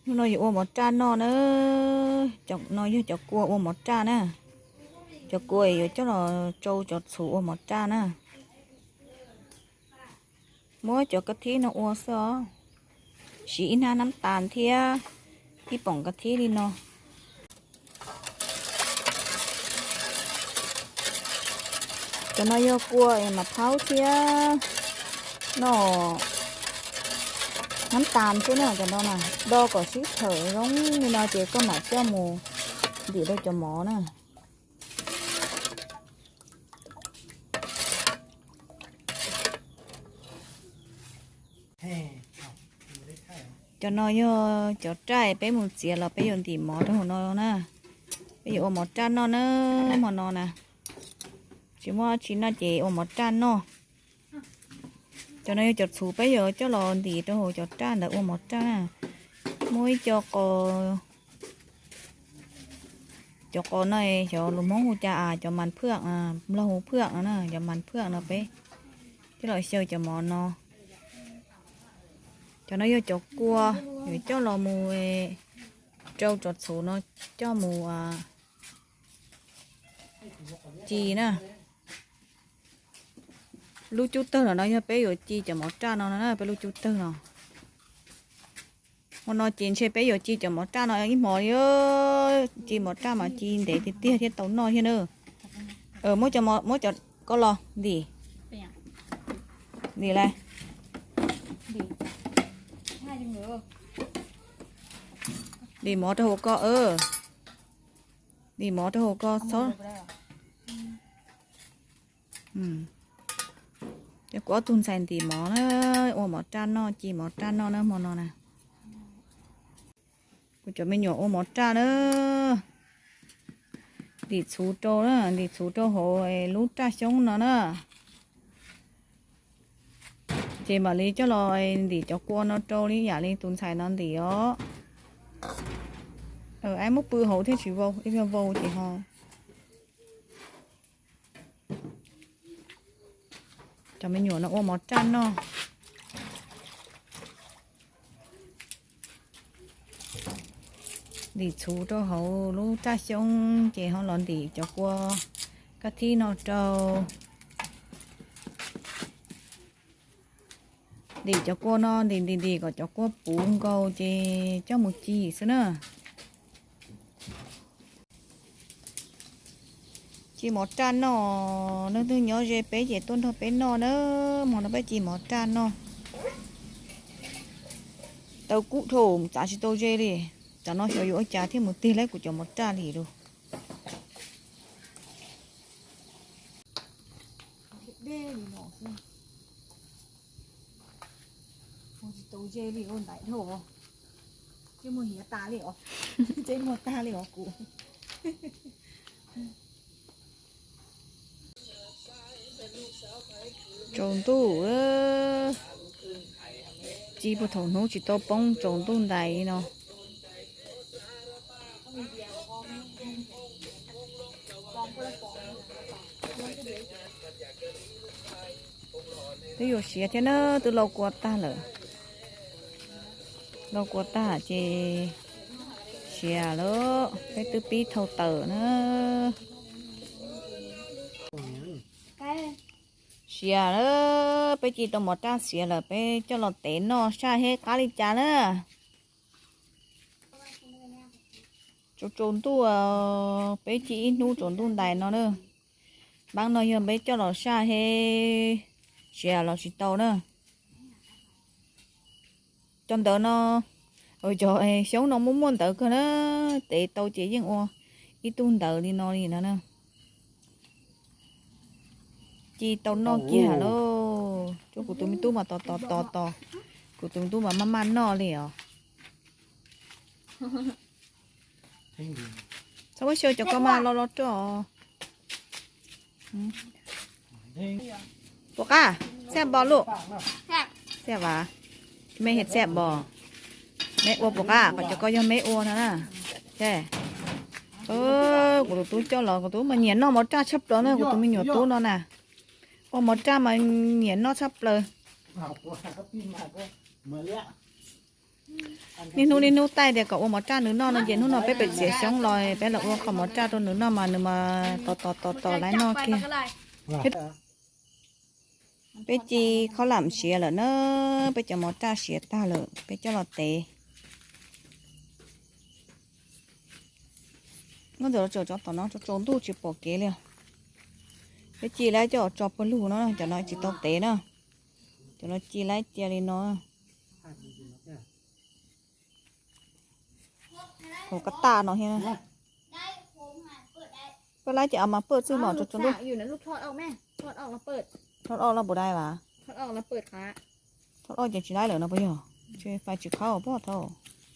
Hnub no yuav ua mov raj noj na. Cov no yog cov kua ua mov raj na. Cov kua yuav coj los rau cov txhuv ua mov raj na. Muab cov ka thib no ua xwb os. Siv ib hnab nab tas thiab ib poom ka thib li no. Cov no yog kua es mas phaub thiab no, nab tas xwb na. Cov no na, do kom sib thawm zoo li no ces koj mam coj mus ntim rau cov mov na. Cov no yog cov raj peb mus txiav los peb yuav ntim mov rau hauv no na. Peb yuav ua mov raj noj na, hmo no na. Tsis muaj tsi noj ces ua mov raj noj. Cov no yog cov txhuv peb yuav coj los ntim rau hauv cov raj ntawd ua mov raj na. Muaj ib co qos, cov qos no xyov lus Hmoob hu cas, cov mas phwaj, Nplog hu phwaj no na, cov mas phwaj no peb coj los xyaw cov mov no. Cov no yog cov kua, yuav coj los mus rau cov txhuv no coj mus ci na. Lub cub tawg los no yog peb yuav ci cov mov raj no na, peb lub cub tawg no. Hmo no ces ntshe peb yuav ci cov mov raj no ib hmo li. Ci mov raj mas ci ntev tiag tiag thiab tau noj thiab na. Muab cov, muab cov ko los ntim, ntim lawm. Ntim mov rau hauv ko, ntim mov rau hauv ko txhob. Cov kuv ob tug ntxhais ntim mov na, ua mov raj noj, ci mov raj noj na hmo no na. Kuv cov me nyuam ua mov raj na, ntim txhuv rau na, ntim txhuv rau hauv lub raj xyoob no na. Ces mam li coj los ntim cov kua no rau li yam li tus ntxhais no ntim os. Aib muab pw hauv thiaj tsis vau, ib pliag vau ces ho. Cov me nyuam no ua mov raj noj. Ntim txhuv rau hauv lub raj xyoob ces ho los ntim cov kua kab thib no rau. Ntim cov kua no ntim ntim ntim kom cov kua puv nkaus ces coj mus ci xwb na. Ci mov raj noj, leej twg nyob ze peb ces tuaj nrog peb noj na. Hmo no peb ci mov raj noj. Tau kub dhau, txav tsis tau ze li. Tsam no xyov yuav ua cas thiaj mus tig lawv kuv cov mov raj li lus. Tsis tau ze li, ua ntaiv dhau. Ces muag tas li os, ces muag tas li os kuv. Tsaus ntuj, ci puag thaum hnub tsis tau poob, tsaus ntuj ntais no. Twb yuav siav thiab na, twb lau kua tag lawm. Lau kua tag ces siav lawm, peb twb pib thau tawm na. Siav lawm, peb ci tau mov raj siav lawm, peb coj los tev noj saj hib qab li cas na. Tsaus tsaus ntuj, peb ci ib hnub tsaus ntuj ntais no na. Npaab no yog peb coj los saj hib siav los tsis tau na. Cov ntawd no, cov xyoob no muaj muaj ntawv kawg na, tev tau ces yeej ua ib tug ntawv li no li no na. Ci tau noj kiag lauj, tsuas kuv tus me tub mas tos tos tos tos, kuv tus me tub mas maj maj noj li os. Txhob muab xyaw cov ko mas los los rau. Puas qab, xab npos lauj? Xab vas, meb xab npos, meb ua puas qab, qhov cov ko yog meb ua no na. Kuv tus tub coj los, kuv tus tub mas nyiam noj mov raj tshaj plaws na, kuv tus me nyuam tub no na. Ua mov raj mas nyiam noj tshaj plaws. Niaj hnub niaj hnub taij tias kom ua mov raj nws noj no ces hnub no peb pem txiav xyoob los peb los ua qhov mov raj rau nws noj mas nws mas tos tos tos tos lawv noj kiag. Peb ci khaub lam siav lawm na, peb cov mov raj siav tag lawm peb coj los tev. Ntawm los tseem tso tom no tsaus ntuj tsis pom kev li. Peb ci lawv coj tso pawg lug no, cov no tsis tau tev na. Cov no ci lawv cia li no. Hauv kab taj no thiab. Pawg lab ces a mas pawg txwj mas tsaus ntuj. Thauj ob los puas dai vas? Thauj ob ces tsis dai lawm no puas yog? Tsis fais tsis khaub pob thauj.